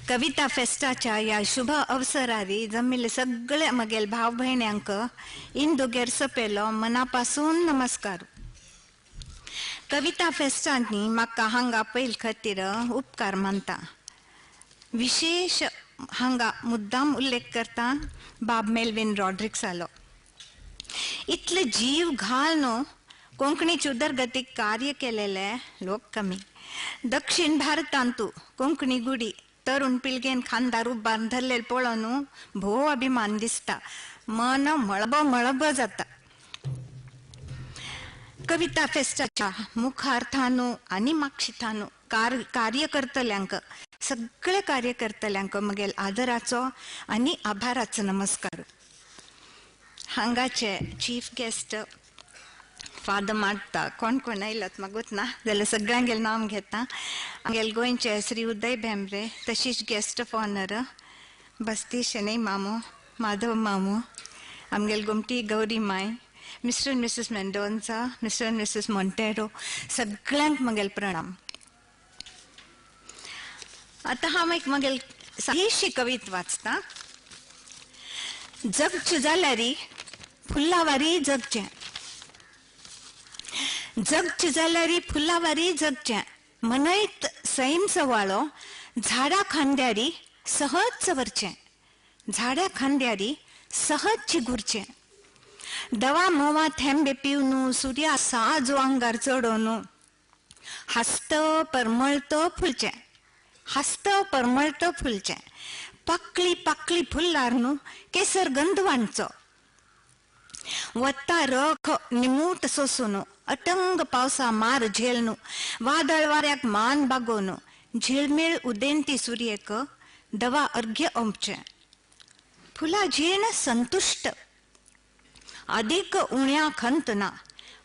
कविता फेस्टाच्या ह्या शुभ अवसरारी जमिल्ले सगळे म्हगेले भाव भयण्यांक इंदुगेर सपेलो मनापासून नमस्कार. कविता फेस्टांनी म्हाका हांगा पयल खातीर उपकार मानता. विशेश हांगा मुद्दाम उल्लेख करता बाब मेल्विन रॉड्रिक्सालो. इतले जीव घाल न्हू कोंकणीचे उदरगतीक कार्य केलेले लोक कमी. दक्षिण भारतांतू कोंकणी गुडी तरुण पिळगेन खांदार उबारून धरलेले पळोवन भोव अभिमान दिसता, मन मळब मळब जाता. कविता फेस्टाच्या मुखार्थानू आनी मागशीथानू कार्य करतल्यांक, सगळे कार्य करतल्यांक म्हगेल आदराचो आनी आभाराचो नमस्कार. हांगाचे चीफ गेस्ट फादर मारता, कोण कोण आयलात मागूत ना जाल्यार सगळ्यांगेल नांव घेता. आमगेले गोंयचे श्री उदय भेंब्रे, तशीच गेस्ट ऑफ ऑनर बस्ती शणै मामो, माधव मामो, आमगेले गोमटी Gauri my, mister and missus Mendonca, mister and missus Monteiro, सगळ्यांक म्हगेल प्रणाम. आतां हांव एक म्हगेल सादीशी कविता वाचता. जगचें जाल्यार फुलावारी जगचें, जगचें जाल्यार फुलावारी जगचें, मनयत सैम सवाळो झाडा खांद्यारी सहज चवरचें, झाडा खांद्यारी सहज चिगुरचें, दवा म्होंवा थेंबे पिवनू सुर्या साजो आंगार चडोवनू हांसत परमळत फुलचें, हांसत परमळत फुलचें, पाकळी पाकळी फुल्लार न्हू केसर गंध वांटचो, वता रख निमूट सोसून अटंग पावसा मार झेलनू वादळ वाऱ्याक मान बागोवन झिळमिळ उदेंती सुर्येक दवा अर्घ्य ओंपचें, फुलां झीण संतुश्ट अदीक उण्या खंत ना,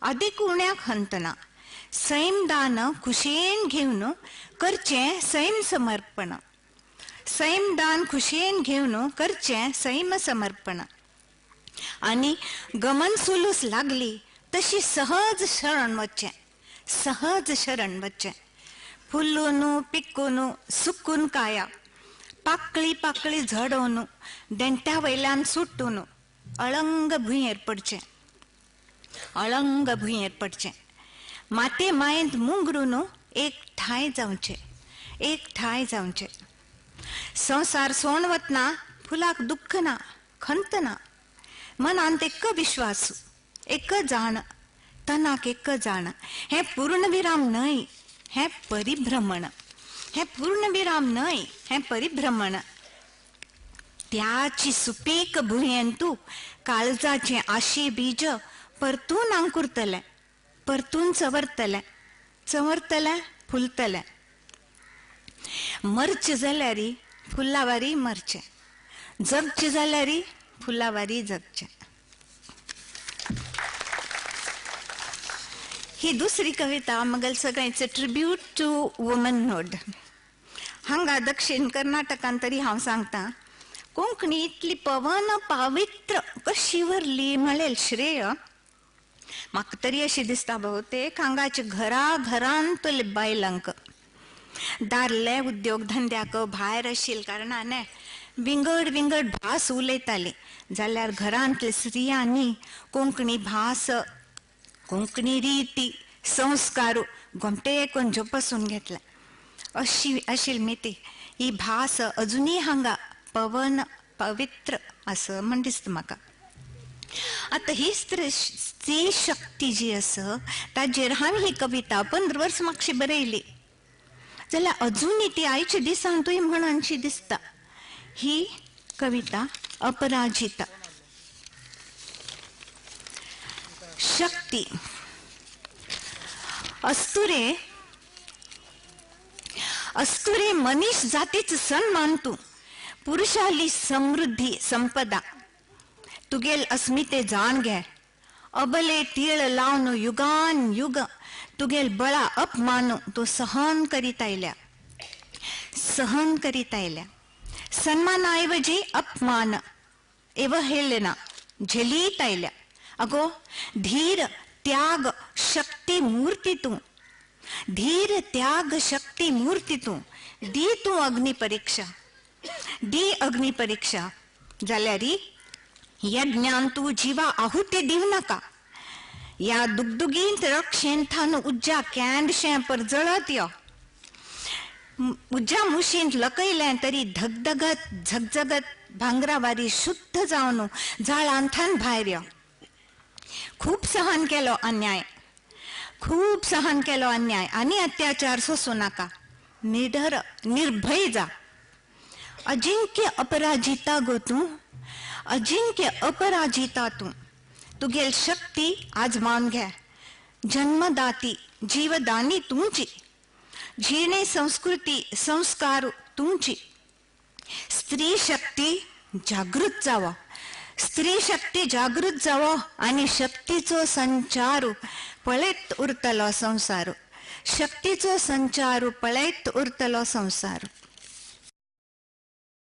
अदीक उण्या खंत ना, सैमदान खुशयेन घेवन करचें सैम समर्पण, सैमदान खुशयेन घेवन करचें सैम समर्पण, आनी गमन सुलूस लागली तशी सहज शरण वचचें, सहज शरण वचचें, फुलून पिकून सुकून काया पाकळी पाकळी झडोवन देंट्या वयल्यान सुटून अळंग भुंयेर पडचें, अळंग भुंयेर पडचें, माते मायेंत मुंगरून एक ठांय जावचें, एक ठांय जावचें. संवसार सोण वतना फुलाक दुख्ख ना, खंत ना, मनांत एक विश्वास, एक जाण, तनाक एक जाण, हें पूर्णविराम न्हय, हें परिभ्रमण, हें पूर्णविराम न्हय, हें परिभ्रमण. त्याची सुपीक भुंयेंतू काळजाचें आशी बीज परतून अंकुरतलें, परतून चवरतलें, चवरतलें, फुलतलें. मरचें जाल्यार फुलावारी मरचें, जगचें जाल्यार फुलावारी जगचें. ही दुसरी कविता मगल सगळ्यांचे ट्रिब्यूट टू वुमनहुड. हांगा दक्षिण कर्नाटकान तरी हांव सांगता कोंकणी इतली पवन पावित्र कशी वरली म्हळेल श्रेय म्हाका तरी अशी दिसता बहुतेक हांगाच्या घरा घरांतले बायलांक. दादले उद्योग धंद्याक भायर आशिल्ले कारणान विंगड विंगड भास उलयताली, जाल्यार घरांतले स्त्रियांनी कोंकणी भास, कोंकणी रिती, संस्कार गोमटे कोण जोपासून घेतले अशी आशिल्ली मिती. ही भास अजुनूय हांगा पवन पवित्र आसा म्हण दिसता म्हाका. आतां ही स्त्री शक्ती जी आसा ताजेर हांवें ही कविता 15 वर्सां मातशी बरयली, जाल्यार अजुनूय ती आयच्या दिसांतूय म्हणनशी दिसता. ही कविता अपराजिता. शक्ती. अस्तुरे अस्तुरे मनीस जातीच सन्मान तूं, पुरुषाली समृद्धी संपदा, तुगेल अस्मिते जाण घे, अबले तीळ लावन युगान युग तुगेल बळा अपमान तूं सहन करीत आयल्या, सहन करीत आयल्या, सन्मानाऐवजी अपमान अवहेलना झेलीत आयल्या. अगो धीर त्याग शक्ती मूर्ती तूं, धीर त्याग शक्ती मूर्ती तूं, दी तूं अग्नि परीक्षा, दी अग्नी परिक्षा जाल्यार यज्ञान तूं जिवा आहुती दिव नाका. ह्या दुगदुगींत रक्षेंथान उज्जा कॅन्डशें परजळत यो. उज्जा मुशींत लकयलें तरी धगधगत झगझगत भांगरावारी शुद्ध जावन जाळांथान भायर यो. खूब सहन केलो अन्याय, खूब सहन केलो अन्याय आनी अत्याचार सोसूं नाका. निडर निर्भय जा. अजिंक्य अपराजिता गो तूं, अजिंक्य अपराजिता तूं. तुगेल शक्ती आजमावन घे. जन्मदाती जीवदानी तुमची, जिणे संस्कृती संस्कार तुमची. स्त्री शक्ती जागृत जावो, स्त्री शक्ती जागृत जावो आनी शक्तीचो संचार पळयत उरतलो संवसार. शक्तीचो संचार पळयत उरतलो संवसार.